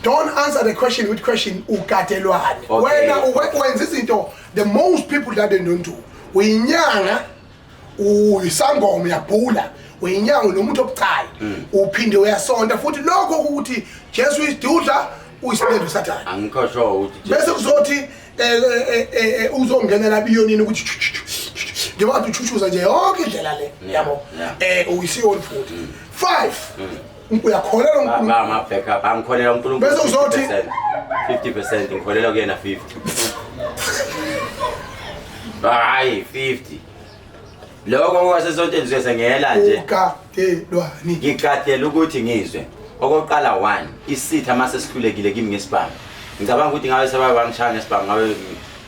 Don't answer the question with question ugadelwane. Okay. Wena wenza izinto the most people that they don't do. Uyinyanga, uyisangoma, uyabhula, uyinyanga nomuntu obucayi. Uphinde uyasonta futhi lokho ukuthi Jesu isidudla uyisilendo uSathane. Angikho sure ukuthi Bese kuzothi uzongenela biyonini ukuthi chu, chu, chu, chu, chu. Njengoba kade uchuchuza nje yonke indlela le, yabo. Uyisiyoni futhi. 5 uyakholelwa uNkulunkulu. Ba ma backup, angikholelwa uNkulunkulu. Bese uzothi 50% ngikholelwa kuyena 50. Hayi 50. Lokho kwasesontweni siyesengela nje. Ugadelwani. Ngigadela ukuthi ngizwe. Okokuqala 1, isitha mase sihlulekile kimi ngesibhamu. Ngicabanga ukuthi ngabe sebabangishaya ngesibhamu, ngabe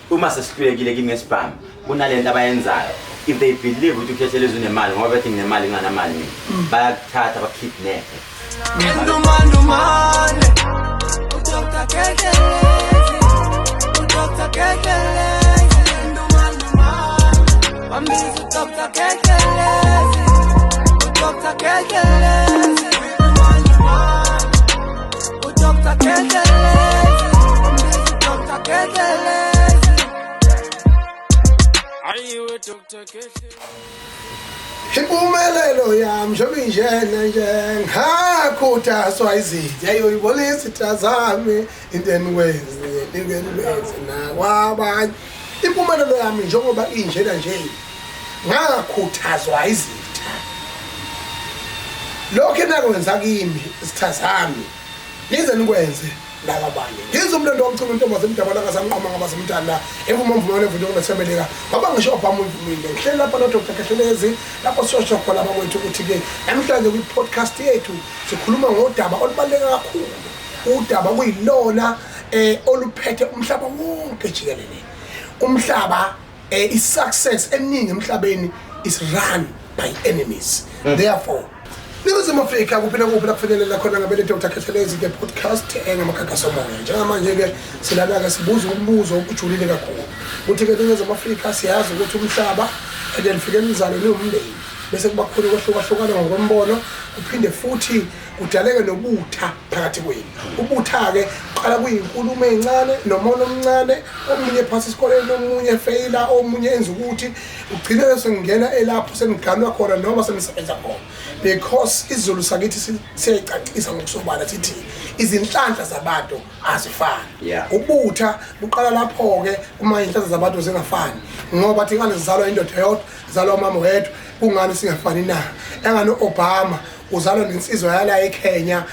uma sesihlulekile kimi ngesibhamu kunalento abayenzayo. If they believe ukuthi uKhehlelezi unemali, ngoba bethi nginemali nginganamali mina, bayakuthatha bakidnap. Ndumandumane, uDr. Kehlelezi, uDr. Kehlelezi, Ndumandumane, bambiza uDr. Kehlelezi, uDr. Kehlelezi, Ndumandumane, uDr. Kehlelezi, bambiza uDr. Kehlelezi. Ayiwe Dr. Kehlelezi. Impumelelo yami njengoba injena nje ngakhuthazwa izinja ayoyibona izitha zami into enikwenze nikwenze nakwabanye. Impumelelo yami njengoba injena nje ngakhuthazwa izitha. Lokho enakwenza kimi izitha zami nize nikwenze nakwabanye. Ngizwe umlando womculo intombaze emdabala kaSamqoma ngabasemthanda evuma mvumane evunywa kunesemelika ngoba ngisho Obama uyivumile. Ngihleli lapha no Dr. Khehlelezi lapho siyosho khona abakwethu ukuthi-ke namhlanje kwi-podcast yethu sikhuluma ngodaba olubaluleke kakhulu, udaba kuyilona oluphethe umhlaba wonke jikelele. Umhlaba, i-success eminingi emhlabeni is run by enemies. Therefore Ningizimu Afrika kuphi nakuphi la kufinyelela khona ngabe le Dr. Khehlelezi ke podcast engamagagasi omoya. Njengamanje-ke silana-ke sibuza umbuzo ojulile kakhulu ukuthi-ke Ningizimu Afrika siyazi ukuthi umhlaba and nifike nizalwe niwumndeni, bese kuba khona ukwahlukahlukana ngokwembono, kuphinde futhi kudaleke nobutha phakathi kwenu. Ubutha-ke kuqala kuyinkulumo encane nomona omncane, omunye phasi esikoleni, omunye feyila, omunye enza ukuthi ugcine sengingena elapho seniganwa khona noma senisebenza khona, because isiZulu sakithi siyayicacisa ngokusobala sithi izinhlanhla zabantu azifani. Ubutha buqala lapho-ke uma izinhlanhla zabantu zingafani, ngoba thi ngane zizalwa indoda eyodwa, zizalwa umama wedwa, kungani singafani na? Engani Obama uzalwa nensizwa yala eKenya,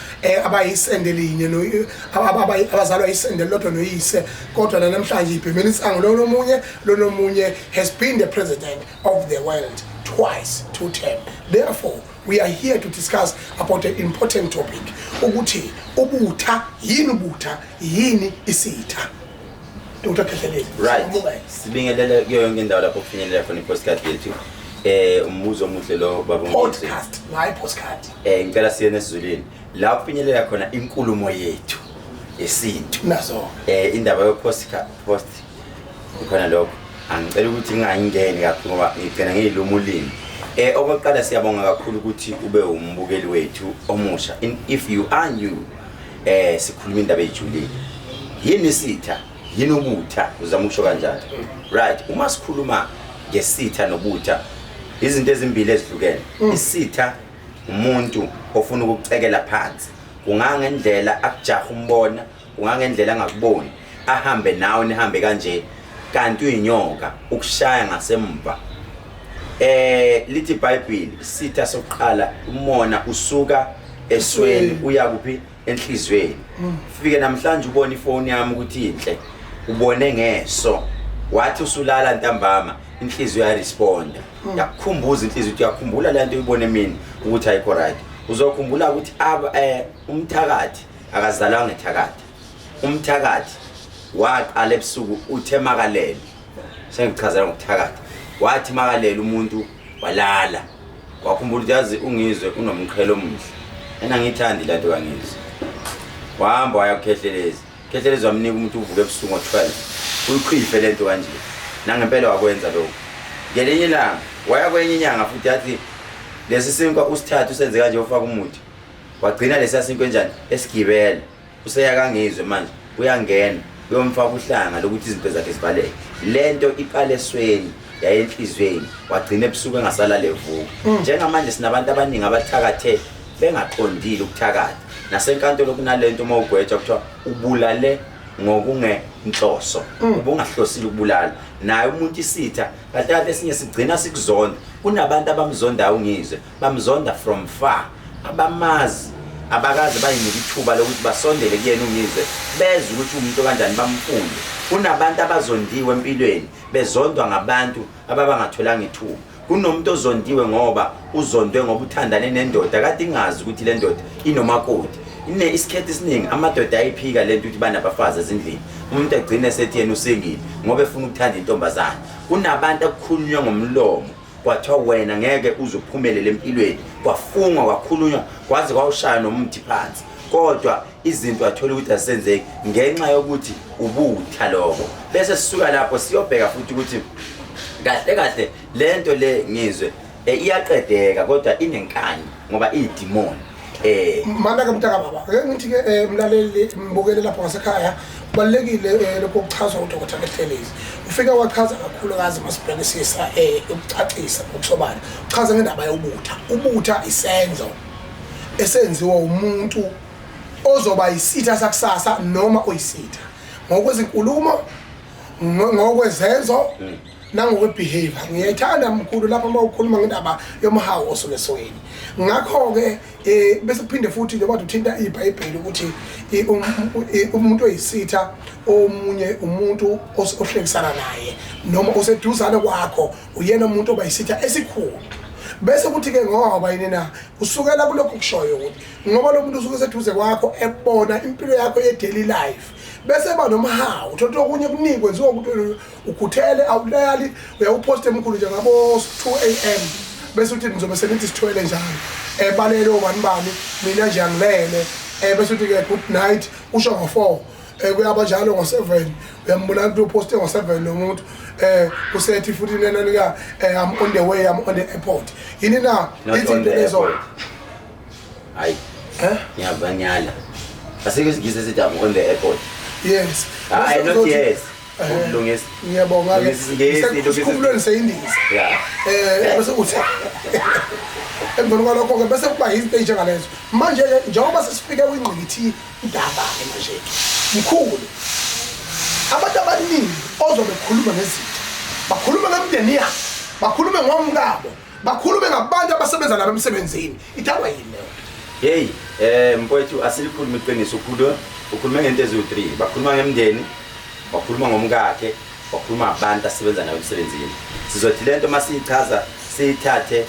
abayisende linye abazalwa isende lodwa noyise, kodwa namhlanje ibhemela insango lo nomunye lo nomunye has been the president of the world twice, two term. Therefore we are here to discuss about an important topic ukuthi ubutha yini, ubutha yini isitha. Dr. Khehlelezi. Right. Siyamuka. Sibingelele kuyo yonke indawo lapho kufinyelela khona i-postcard yethu. Umbuzo omuhle lo, baba Ngizwe. Podcast, hayi postcard. Ngicela siye nesizulwini la kufinyelela khona inkulumo yethu yesintu. Nazo. Indaba yo postcard, post khona lokho. Angicela ukuthi ngingayingeni kakhulu ngoba ngigcina ngiyiluma ulimi. Okokuqala siyabonga kakhulu ukuthi ube umbukeli wethu omusha. If you are new, sikhuluma indaba ejulile. Yini isitha? Yini ubutha? Uzama ukusho kanjani? Right, uma sikhuluma ngesitha nobutha, izinto ezimbili ezihlukene. Isitha umuntu ofuna ukukucekela phansi. Kungangendlela akujaha umbona, kungangendlela angakuboni, ahambe nawe nihambe kanje, kanti uyinyoka ukushaya ngasemva. Lithi iBhayibheli isitha sokuqala umona usuka esweni uya kuphi? Enhlizweni. Fike namhlanje ubone ifoni yami ukuthi inhle, ubone ngeso, wathi usulala ntambama inhliziyo yaresponda, yakukhumbuza inhliziyo ukuthi uyakhumbula le nto uyibone mina ukuthi ayikho right. Uzokhumbula ukuthi umthakathi akazalwanga ethakathi. Umthakathi waqala ebusuku uthe makalele, sengichazela ngokuthakatha, wathi makalele umuntu walala, wakhumbula ukuthi yazi ungizwe unomqhele omuhle, ena ngithandi le nto kangizwe. Wahamba waya kuKhehlelezi, Khehlelezi wamnika umuntu uvuka ebusuku ngo-12 uyikhwife le nto kanje, nangempela wakwenza lokho. Ngelinye ilanga waya kwenye inyanga futhi yathi lesi sinkwa usithathe usenze kanje ufake umuthi, wagcina lesiya sinkwa enjani esigibele. Useyakangizwe manje uyangena uyomfaka uhlanga lokuthi izinto zakhe zibaleke. Lento iqale esweni yaye enhliziyweni, wagcina ebusuku engasalale evuka. Njengamanje sinabantu abaningi abathakathe bengaqondile ukuthakatha. Nasenkantolo kunalento uma ugwetshwa kuthiwa ubulale ngokungenhloso, ubungahlosile ukubulala. Naye umuntu isitha kahle kahle esinye sigcina sikuzonda. Kunabantu abamzondayo uNgizwe, bamzonda from far, abamazi, abakaze bayinike ithuba lokuthi basondele kuyena uNgizwe, bezwe ukuthi umuntu kanjani, bamfunde. Kunabantu abazondiwe empilweni, bezondwa ngabantu ababangatholanga ithuba. Kunomuntu ozondiwe ngoba uzondwe ngoba uthandane nendoda kade ingazi ukuthi le ndoda inomakoti. Ine isikhathi esiningi amadoda ayiphika lento ukuthi banabafazi ezindlini, umuntu agcine esethi yena usingile ngoba efuna ukuthanda intombazane. Kunabantu akukhulunywa ngomlomo kwathiwa wena ngeke uze uphumelele empilweni, kwafungwa kwakhulunywa kwaze kwawushaya nomuthi phansi, kodwa izinto athola ukuthi azisenzeki ngenxa yokuthi ubutha lokho. Bese sisuka lapho siyobheka futhi ukuthi kahle kahle lento le Ngizwe iyaqedeka kodwa inenkani ngoba iyidimoni. Mana ke mntaka baba, ake ngithi ke mlaleli mbukele lapho ngasekhaya, kubalulekile lokho okuchazwa uDr Khehlelezi. Ufike wachaza kakhulukazi masibhekisisa ukucacisa ngokusobala. Uchaza ngendaba yobutha. Ubutha isenzo esenziwa umuntu ozoba yisitha sakusasa noma oyisitha ngokwezinkulumo, ngokwezenzo nangokwe-behavior. Ngiyayithanda mkhulu lapho uma ukhuluma ngendaba yomhawu osuke esweni. Ngakho-ke bese kuphinde futhi njengoba uthinta iBhayibheli ukuthi umuntu oyisitha omunye umuntu ohlekisana naye noma oseduzane kwakho uyena umuntu oba yisitha esikhulu. Bese kuthi-ke ngoba yini na kusukela kulokhu kushoyo ukuthi ngoba lo muntu usuke eseduze kwakho ebona impilo yakho ye-daily life, bese eba nomhawu, uthola okunye kuningi kwenziwa ukuthi ukhuthele, awulayali, uyawuphosta emkhulu nje ngabo 2 am, bese uthi nizobe senithi sithwele njalo, balele obani bani, mina nje angilele, bese uthi-ke good night, usho ngo-4, kuyaba njalo ngo-7, uyambona ukuthi uphoste ngo-7 lo muntu, usethi futhi nena I'm on the way, I'm on the airport. Yini na izinto lezo? Hayi. Ngiyabanyala. Asikho isingisi esithi I'm on the airport. Yes. Hayi, not yes. Ukulungisa. Ngiyabonga ke. Isikhumulweni seyindiza. Yeah. Bese uthi emveni kwalokho ke bese kuba izinto ezinjengalezo. Manje ke njengoba sesifike kwingqikithi indaba ke manje mkhulu, abantu abaningi ozobe bekhuluma ngezinto, bakhulume ngemindeni yabo, bakhulume ngomkabo, bakhulume ngabantu abasebenza nabo emsebenzini. Idalwa yini leyo? Hey, mfowethu, asilikhuluma iqiniso. Ukhulume ngento eziwu-3. Bakhuluma ngemndeni, bakhuluma ngomkakhe, bakhuluma ngabantu asebenza nabo emsebenzini. Sizothi lento masiyichaza siyithathe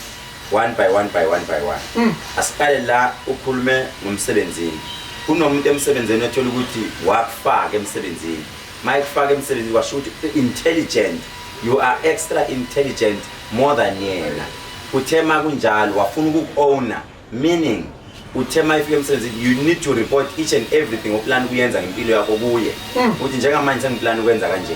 one by one by one by one. Asiqale la ukhulume ngomsebenzini. Kunomuntu emsebenzini othola ukuthi wakufaka emsebenzini. Mayekufaka emsebenzini washo ukuthi intelligent, you are extra intelligent more than yena. Uthe makunjalo wafuna ukuku-owner, meaning uthe ma ifika emsebenzini you need to report each and everything oplan ukuyenza ngempilo yakho kuye, ukuthi njengamanje sengiplan ukwenza kanje.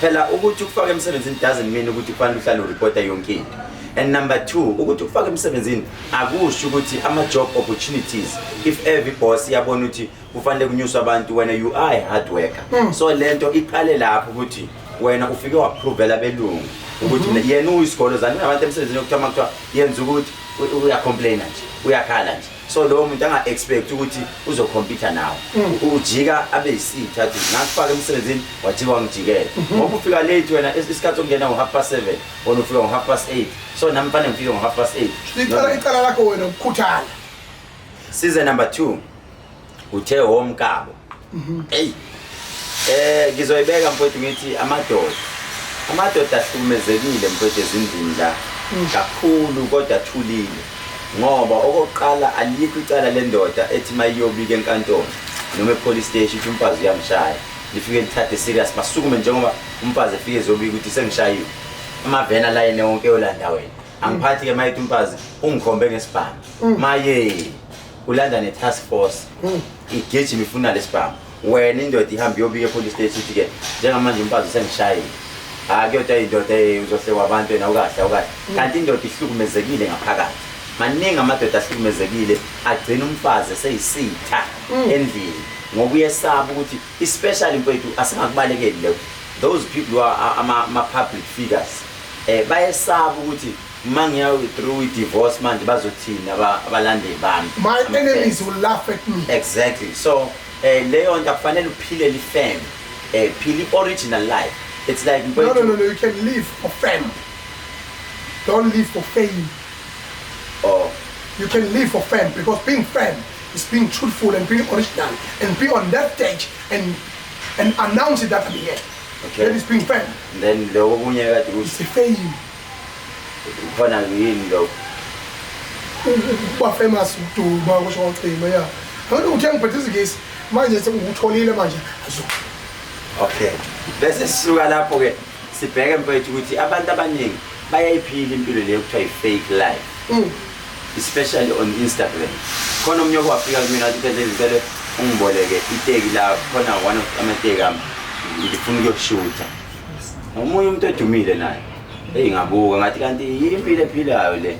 Phela ukuthi ukufaka emsebenzini doesn't mean ukuthi kufanele uhlale ureporta yonke into. And number two, ukuthi ukufaka emsebenzini akusho ukuthi ama-job opportunities, if every boss iyabona ukuthi kufanele kunyuswe abantu, wena you are a hard worker. So lento iqale lapho ukuthi wena ufike waprovela abelungu ukuthi yena uyisikolo zani. Kunabantu emsebenzini okuthiwa uma kuthiwa yenza ukuthi uyacomplaina nje, uyakhala nje, so lowo muntu anga-expect ukuthi uzokhompyutha nawe. Ujika abe yisitha, athi ngakufaka emsebenzini wajika wangijikela ngoba ufika late wena. Isikhathi sokungena ngo-7:30, wena ufika ngo-8:30, so nami fanele ngifike ngo-8:30. Icala lakho wena ukukhuthala. Size number 2, uthe womkabo. Hey, ngizoyibeka mfowethu, ngithi amadoda ahlukumezekile mfowethu ezindlini la kakhulu, kodwa athulile ngoba okokuqala alikho icala lendoda ethi mayiyobika enkantolo noma epolice station ithi umfazi uyamshaya, lifike lithathe serious, basukume. Njengoba umfazi efike ezobika ukuthi sengishayiwe, amaveni alayine wonke yolanda wena. Angiphathi-ke mayethi umfazi ungikhombe ngesibhamu, maye ulanda ne-task force igijima ifuna lesibhamu. Wena indoda ihambe iyobika epolice station ithi-ke njengamanje umfazi usengishayile. Hhayi, kuyodwa indoda, uzohlekwa abantu, wena awukahle, awukahle. Kanti indoda ihlukumezekile ngaphakathi. Maningi amadoda ahlukumezekile agcina umfazi eseyisitha endlini. Ngokuyesaba ukuthi, especially mfethu, asingakubalekeli lokho, those people who are ama-public figures, bayesaba ukuthi mangiya through i-divorce manje bazothini abalandeli bami. My Ama-fans. enemies will laugh at me. Exactly. So leyo nto akufanele uphilele i-fame, phila i-original life. It's like No, no, no, no, you can live for fame, don't live for fame. Oh. You can live for fame because being fame is being truthful and being original and be on that stage and announce it that I'm here. That is being fame. Then lokho okunye kade kusho? It's a fame. Khona yini lokho? Ukuba famous, ukuduma, kusho kwacima ya. Ngeke uthe ngiphethe isiNgisi manje, sengikutholile manje azo. Okay, bese sisuka lapho ke sibheke mfethu ukuthi abantu abaningi bayayiphila impilo leyo kuthiwa i-fake life, especially on Instagram. Khona omunye okwafika kumina wathi, "Khethe, ngicele ungiboleke iteki la, khona one of amateki ami, ngifuna ukuyoshutha." Omunye umuntu odumile naye. Eyi, ngabuka ngathi kanti yimpilo ephilayo le,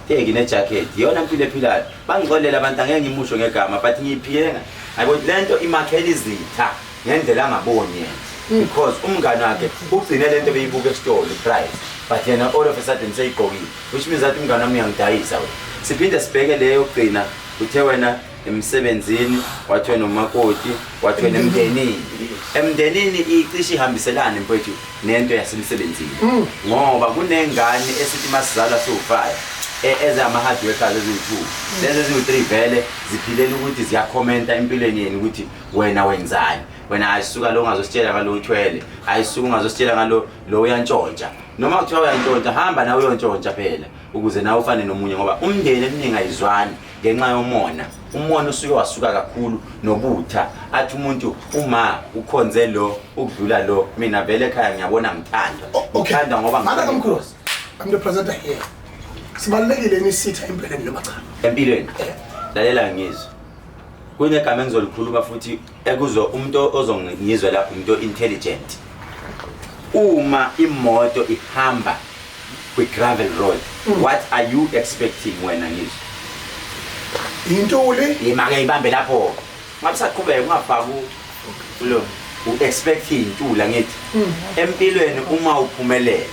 teki ne-jacket, iyona mpilo ephilayo. Bangixolela abantu, angeke ngimusho ngegama, but ngiyiphile ayibo le nto imakhela izitha ngendlela angaboni yena, because umngane wakhe ugcine lento beyibuka esitolo price, but yena all of a sudden seyigqokile, which means that umngane wami uyangidayisa wena. Siphinde sibheke leyo yokugcina. Uthe wena emsebenzini, wathi wena umakoti, wathi wena emndenini. Emndenini icishe ihambiselane mfowethu nento yasemsebenzini, ngoba kunengane esithi masizalwa siwu-5, ezama-hard workers eziwu-2, lezi eziwu-3 vele ziphilela ukuthi ziyakhomenta empilweni yenu ukuthi wena wenzani wena. Ayisuka lo ungazositshela ngalo uthwele, ayisuka ungazositshela ngalo lo uyantshontsha. Noma kuthiwa uyantshontsha, hamba nawe uyontshontsha phela ukuze nawe ufane nomunye, ngoba umndeni eminingi ayizwani ngenxa yomona. Umona usuke wasuka kakhulu nobutha, athi umuntu uma ukhonze lo ukudlula lo, mina vele ekhaya ngiyabona ngithandwa. Oh, okay. Ngithandwa ngoba Mana ngithanda kamkhulu. inkosi. I'm the presenter here. Sibalulekile isitha empilweni noma cha? Empilweni, lalela, ngizwe, kunegama engizolikhuluma futhi ekuzo umuntu ozongizwa lapho, umuntu intelligent. Uma imoto ihamba kwi-gravel road, what are you expecting wena, ngizwe? Intuli. Yima-ke, ibambe lapho, ngabe saqhubeka ungafaki lo u-expect iy'ntula. Ngithi empilweni uma uphumelela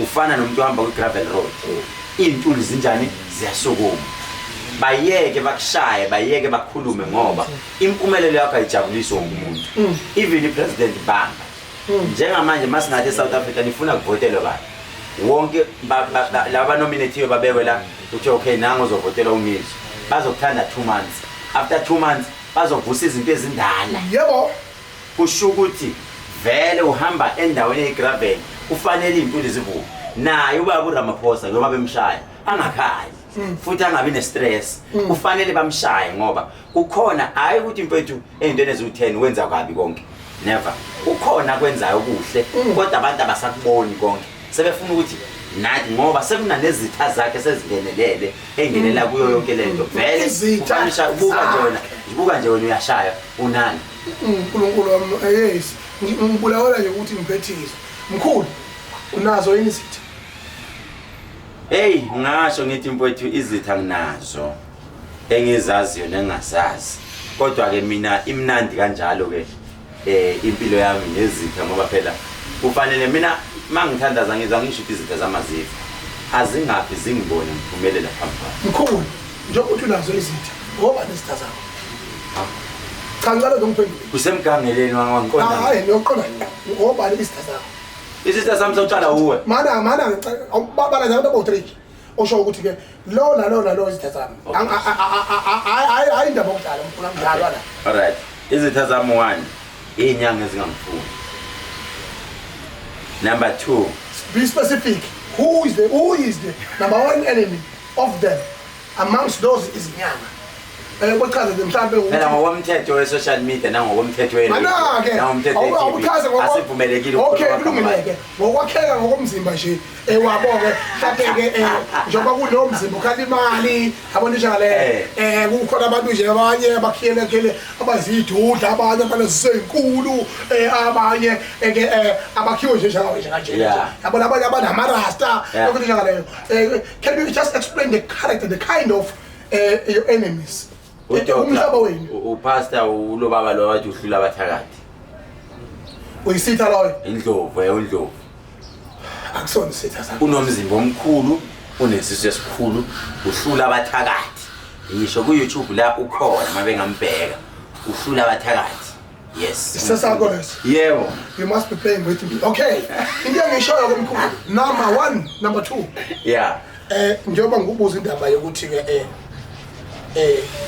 ufana nomuntu ohamba kwi-gravel road, iy'ntuli zinjani? Ziyasukuma. Bayeke bakushaye, bayeke bakhulume, ngoba impumelelo yakho ayijabulisi wonke umuntu, even i-president. Bamba njengamanje, masingathi e-South Africa nifuna kuvotelwe bani, wonke laba banominathiwe babekwe la, kuthiwe okay, nangu ozovotelwa uNgizwe, bazokuthanda 2 months. After 2 months bazovusa izinto ezindala. Kusho ukuthi vele uhamba endaweni eyi-gravel, kufanele iy'ntuli zivuke. Naye ubaba uRamaphosa, njengoba bemshaya, angakhali futhi angabi ne-stress. Kufanele bamshaye ngoba kukhona, hhayi ukuthi mfethu ey'ntweni eziwu-10 wenza kabi konke, never. Kukhona kwenzayo okuhle, kodwa abantu abasakuboni konke, sebefuna ukuthi nathi, ngoba sekunanezitha zakhe sezingenelele, engenela kuyo yonke lento vele. Izitha Kufanele buka nje wena. Zakhe. Buka nje wena, uyashaya unani? uNkulunkulu wami, yes, ngibulawela nje ukuthi ngiphethiswe. Mkhulu, unazo yini izitha? Hey, ngasho ngithi mfowethu, izitha nginazo, engizaziyo nengazazi. Kodwa ke mina imnandi kanjalo ke impilo yami nezitha, ngoba phela kufanele mina mangithandaza ngizwa ngisho ukuthi izitha zamazifa azingafi zingibone ngiphumelela phambi kwami. Mkhulu, njengoba uthi unazo izitha, ngoba nezitha zakho, cha, ngicela ngiphendule. Kusemgangeleni, wangiqonda? Hayi, ngiyoqonda ngqo. Ngobani izitha zakho? Isitha sami sokuqala uwe. Mana, bala nje abantu abawu-3 osho ukuthi ke lo nalo nalo izitha zami. Hayi, hayi, indaba yokudlala, mkhulu, angidlalwa la. Alright, izitha zami, one, iy'nyanga ezingangifuni. Number two, Be specific. Who is the number one enemy of them amongst those izinyanga? Kuchaze nje mhlambe Phela ukuthi ngokomthetho we-social media nangokomthetho Mana-ke nangomthetho awuchaze we-TV, asivumelekile okay ukukhuluma amagama. Kulungile-ke, ngokwakheka ngokomzimba nje ewabo-ke mhlampe-ke, njengoba kulowo mzimba ukhala imali, yabona, njengaleyo, kukhona abantu nje abanye abakhiyelekhele abazidudla, abanye abanezisey'nkulu, abanye ke abakhiwe nje njengawe nje kanje, yabona, abanye abanamarasta, yonke into njengaleyo. Can you just explain the character, the kind of your enemies? Umhlaba wenu. Upastor ulobaba lo wathi uhlula abathakathi. Uyisitha loyo. Indlovu, undlovu. Akusona isitha sakho. Unomzimba omkhulu, unesisu esikhulu, uhlula abathakathi. Ngisho ku YouTube la ukhona mabengambheka. Uhlula abathakathi. Yes. Isitha sakho leso. Yebo. You must be playing with me. Okay. Into engishoyo ke mkhulu. Number 1, number 2. Yeah. Njengoba ngikubuza indaba yokuthi ke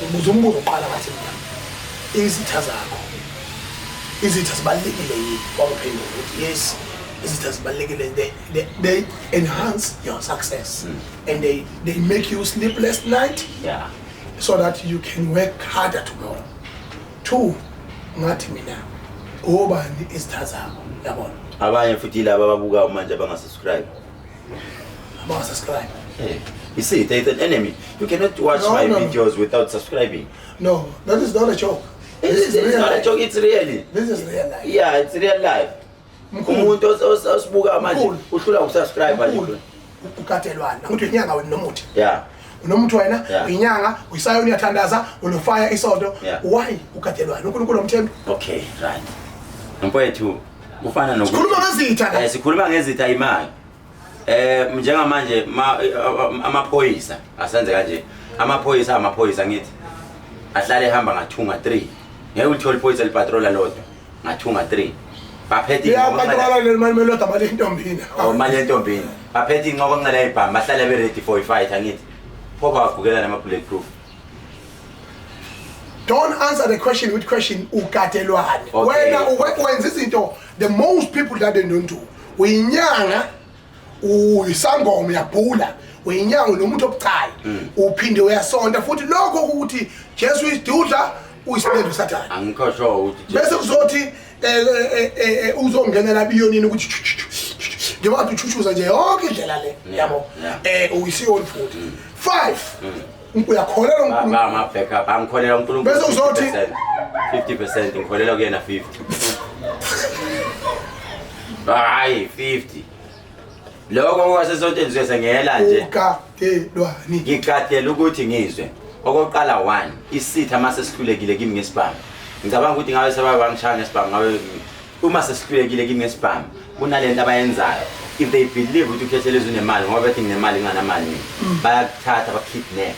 ngibuza umbuzo oqala ngathi mina izitha zakho izitha zibalulekile yini? Wangiphendula ukuthi yes, izitha zibalulekile, they enhance your success and they make you sleepless night, so that you can work harder tomorrow. 2, ngathi mina obani izitha zakho, yabona? Abanye futhi laba ababukayo manje abangasubscribe. Abangasubscribe. You see, there is an enemy. You cannot watch No, my no, no. videos without subscribing. No, that is not a joke. This is It's real not a life. joke, it's really. This is real life. Yeah, it's real life. Mkhulu. Umuntu osibuka manje Mkhulu. uhlula ukusubscribe manje. Mkhulu. Ukatelwana. Ngithi inyanga wena nomuthi. Yeah. Unomuthi wena, Yeah. inyanga, uyisayoni uyathandaza, unofire isonto. Yeah. Why ukatelwana? uNkulunkulu omthembi. Okay, right. Mfowethu, kufana nokuthi Sikhuluma ngezitha la. Sikhuluma ngezitha imali. Njengamanje amaphoyisa asenze kanje. Amaphoyisa amaphoyisa ngithi ahlale ehamba nga-2 nga-3. Ngeke ulithole iphoyisa lipatrola lodwa nga-2 nga-3. Baphethe Liyapatrola leli mali melodwa mali entombini. Oh, mali entombini. Baphethe inqoko ncela ibhamu, bahlale be ready for i-fight angithi. Pho bavukela nama bulletproof. Don't answer the question with question ukatelwane. Okay. Wena wenza izinto the most people that they don't do. Uyinyanga, uyisangoma, uyabhula, uyinyanga nomuntu obucayi. Uphinde uyasonta futhi lokho ukuthi Jesu isidudla uyisibendu sathane. Angikho sure ukuthi Bese kuzothi uzongenela biyonini ukuthi njengoba uchuchuza nje yonke indlela le, yabo. Uyisiyoni futhi. 5. Uyakholelwa uNkulunkulu. Ba ma backup, angikholelwa uNkulunkulu. Bese uzothi 50% ngikholelwa kuyena 50. Hayi 50. Lokho kwasesontweni sesengela nje. Ukatelwani. Ngikadela ukuthi ngizwe. Okokuqala 1, isitha mase sihlulekile kimi ngesibhamu. Ngicabanga ukuthi ngabe sebabangishaya ngesibhamu, ngabe uma sesihlulekile kimi ngesibhamu, kunalento abayenzayo. If they believe ukuthi uKhehlelezi unemali, ngoba bethi nginemali nginganamali mina, bayakuthatha bakidnap.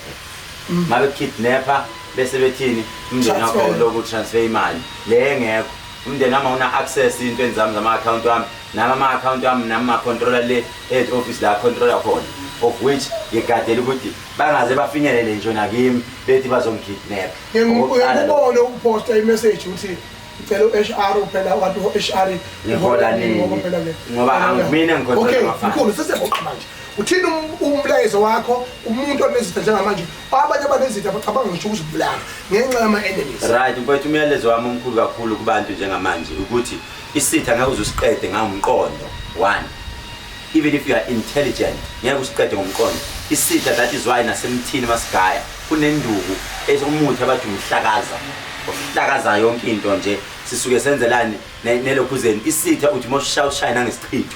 Mabe kidnapper bese bethini umndeni wakho Transfer. lokhu transfer imali le engekho. Umndeni wami awuna access into zami zama account wami, nami ama account wami nami ma controller le head office la controller khona, of which ngigadela ukuthi bangaze bafinyelele nje nakimi bethi bazongikidnap. Ngikubona ukuposta imessage ukuthi ngicela u-HR phela wathi u-HR Ngihola nini? ngoba phela le. Ngoba angimina ngicontrola Okay, amafani. mkhulu sesiyagoqa manje. Uthini umlayezo wakho umuntu onezitha njengamanje? Abanye abanezitha bacabanga ngisho ukuzibulala ngenxa yama-enemies. Right, mfowethu, umyalezo wami omkhulu kakhulu kubantu njengamanje ukuthi isitha ngeke uze usiqede ngomqondo. 1, even if you are intelligent ngeke usiqede ngomqondo. Isitha, that is why nasemthini masigaya kunenduku esomuthi abathi umhlakaza, ohlakaza yonke into nje. Sisuke senzelani nelokhuzeni isitha uthi moshaya ushaya nangesichitho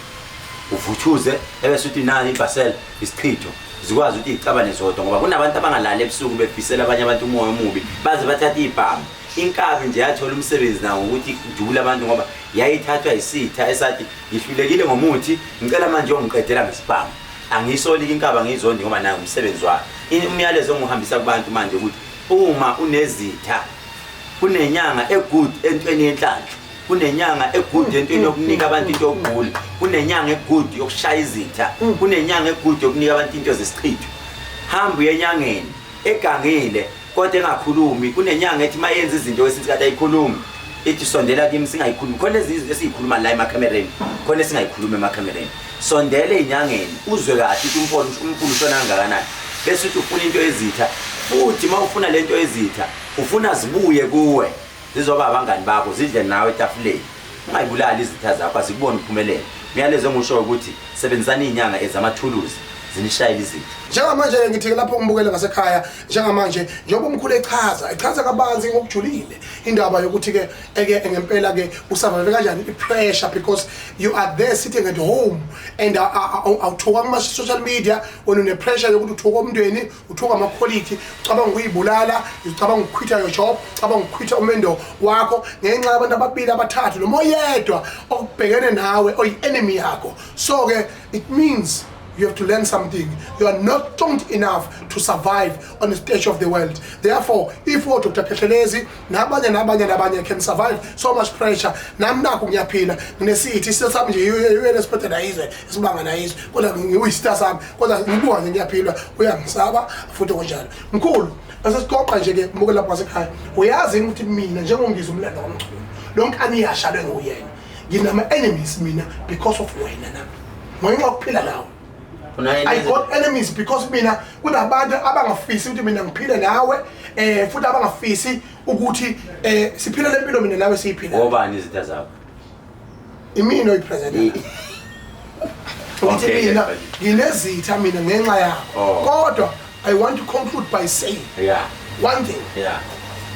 uvuthuze ebese uthi nani ibhasela isichitho zikwazi ukuthi icabane zodwa, ngoba kunabantu abangalali ebusuku befisela abanye abantu umoya omubi baze bathathe ibhamu. Inkabi nje yathola umsebenzi nawo ngokuthi idubule abantu ngoba yayithathwa isitha esathi ngihlulekile ngomuthi, ngicela manje ungiqedela ngesibhamu. Angiyisoli inkabi, angiyizondi ngoba nayo umsebenzi wayo. Umyalezo engiwuhambisa kubantu manje ukuthi uma unezitha, kunenyanga egood entweni yenhlanhla, kunenyanga egood entweni yokunika abantu into yokugula, kunenyanga egood yokushaya izitha, kunenyanga egood yokunika abantu into zesichitho. Hamba uye enyangeni egangile kodwa engakhulumi. Kunenyanga ethi mayenza izinto kwesinye isikhathi ayikhulumi, ithi sondela kimi singayikhulumi. Khona ezinye izinto esiyikhuluma la emakhamereni, khona esingayikhulumi emakhamereni. Sondela ey'nyangeni uzwe kahle ukuthi umfula ushona kangakanani, bese uthi ufuna into ezitha. Futhi uma ufuna le nto ezitha ufuna zibuye kuwe, zizoba abangani bakho, zidle nawe etafuleni. Ungayibulali izitha zakho, azikuboni uphumelele. Umyalezo engiwushoyo ukuthi sebenzisani iy'nyanga ezamathuluzi, Zinishayela izitha. Njengamanje ngithi lapho ngibukele ngasekhaya njengamanje, njengoba umkhulu echaza kabanzi ngokujulile indaba yokuthi ke eke ngempela ke usurvive kanjani i-pressure, because you are there sitting at home and awuthuka kuma social media, wena une pressure yokuthi uthuka umndeni, uthuka ama-quality, ucabanga ukuyibulala, ucabanga ukuquitha your job, ucabanga ukuquitha umendo wakho ngenxa yabantu ababili, abathathu noma oyedwa okubhekene nawe, oyi-enemy yakho. So ke it means you have to learn something. You are not strong enough to survive on the stage of the world. Therefore, if Dr. Khehlelezi nabanye nabanye nabanye can survive so much pressure, nami nakho ngiyaphila, nginesithi isitha sami nje uyena esiphethe nayizwe esibanga nayizwe, kodwa ngiyisitha sami, kodwa ngibuka nje ngiyaphila, uyangisaba futhi kanjalo. Mkhulu, asesiqoqa nje ke mbuke lapho ngasekhaya. Uyazi ukuthi mina njengongizwe umlando kaMchunu, lonke aniyashalwe nguyena. Nginama enemies mina because of wena nami. Ngenxa yokuphila nawe. I got enemies because mina kunabantu abangafisi ukuthi mina ngiphile nawe, futhi abangafisi ukuthi siphile lempilo mina nawe siyiphila. Obani izitha zakho? Imina oyipresident. Ukuthi mina nginezitha mina ngenxa yakho. Kodwa I want to conclude by saying one thing.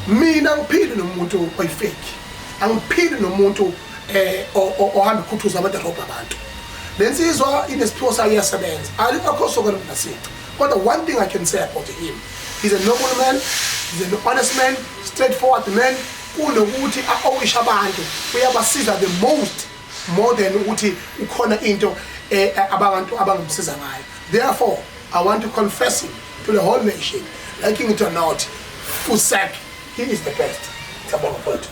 Mina ngiphile nomuntu oyifake. Angiphili nomuntu ohamba ikhuthuza abantu, arobha abantu. Lensizwa inesiphiwo sayo, iyasebenza, alikho sokona nasici. Kodwa one thing I can say about him, he's a noble man, he's an honest man, straightforward man. Kunokuthi a-owishe abantu, uyabasiza the most, more than ukuthi ukhona into abantu abangamsiza ngayo. Therefore, I want to confess him to the whole nation, liking it or not, Fusek, he is the best. Siyabonga mfowethu.